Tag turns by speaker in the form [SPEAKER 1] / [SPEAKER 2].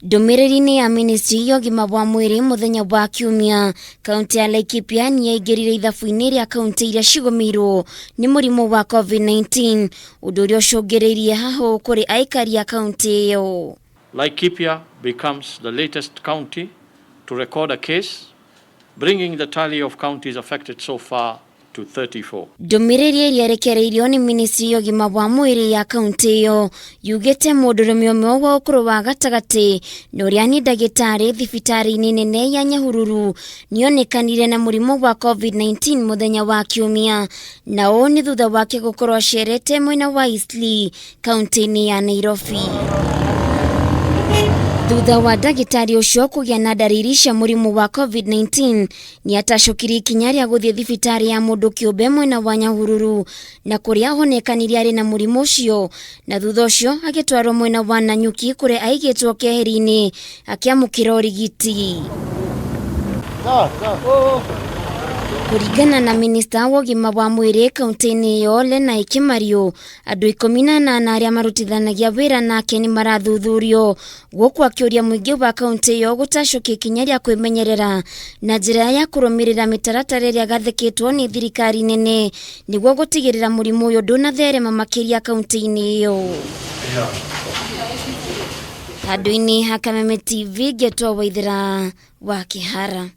[SPEAKER 1] Ndũmĩrĩri-inĩ ya ministry ya ũgima wa mwĩrĩ mũthenya wa Kiumia, kaunti ya Laikipia nĩ yaingĩrire ithabu-inĩ rĩa kaunti iria cigũmĩirwo nĩ mũrimũ wa COVID-19, ũndũ ũrĩa ũcũngĩrĩirie hahũ kũrĩ aikari a kaunti ĩyo.
[SPEAKER 2] Laikipia becomes the latest county to record a case, bringing the tally of counties affected so far to 34.
[SPEAKER 1] Ndũmĩrĩri ĩrĩa ĩrekereirio nĩ ministry ya ũgima wa mwĩrĩ ya kaunti ĩyo yugĩte mũndũrũme ũmwe wa ũkũrũ wa gatagatĩ na ũrĩa nĩ ndagĩtarĩ thibitarĩ-inĩ nene ya Nyahururu nĩonekanire na mũrimũ wa COVID-19 mũthenya wa Kiumia, na ũũ nĩ thutha wake gũkorwo acerete mwena wa Eastleigh kaunti-inĩ ya Nairobi. Thutha wa ndagĩtarĩ ũcio kũgĩa na ndariri cia mũrimũ wa COVID-19, nĩ atacũkirie ikinya rĩa gũthiĩ thibitarĩ ya mũndũ kĩũmbe mwena wa Nyahururu na kũrĩa ahonekanire arĩ na mũrimũ ũcio, na thutha ũcio agĩtwarwo mwena wa Nanyuki kũrĩa aigĩtwo keheri-inĩ akĩamũkĩra ũrigiti. Kũringana na minista wa ũgima wa mwĩrĩ kaunti-inĩ ĩyo Lenai Kimario, andũ 18 arĩa marutithanagia wĩra nake nĩ marathuthurio, gũkũ akĩũria mũingĩ wa kaunti ĩyo gũtacũkia ikinya rĩa kwĩmenyerera na njĩra ya kũrũmĩrĩra mĩtaratara ĩrĩa ĩgathĩkĩtwo nĩ thirikari nene nĩguo gũtigĩrĩra mũrimũ ũyũ ndũnatherema makĩria kaunti-inĩ ĩyo. Handũ-inĩ ha Kameme TV, ngetwo Waithera wa Kĩhara.